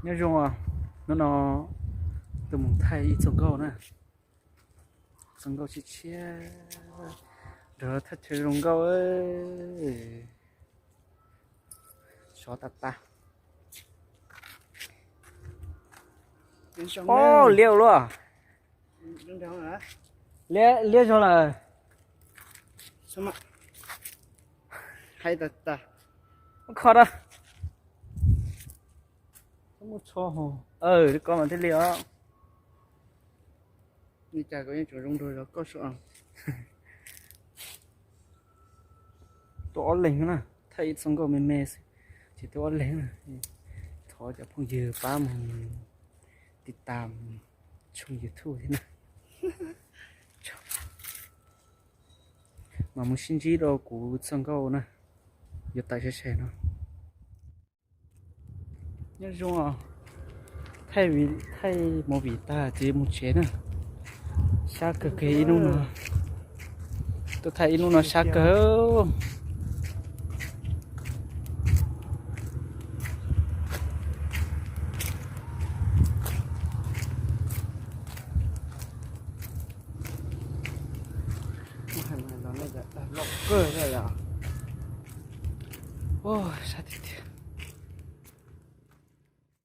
Nyob zoo os, hnub no tuaj mus thaij ib txoj nkauj na. Txoj nkauj tshiab tshiab, nrog thaj chaw zoo nkauj, sov tas tas. Ob, liab ua luaj. Liab, liab zoo lawm. Hais tas tas. Kho da. Muab tsho hos, koj mas thiaj li os. Li cas koj yeej tseem zoo nrog koj so. Tuaj ob leeg na, thaij ib txoj nkauj me me xwb, ces tuaj ob leeg na. Thov cov phooj ywg pab mus tiv tas tshooj YouTube thiab na. Mas mus sib ntsib rau kuv txoj nkauj na, yuav tawm sai sai no. Nyob zoo, thaij movie tag ces mus tsev na. Sab kawg kiag ib hnub no, tuaj thaij ib hnub no sab kawg. Sab tiag tiag.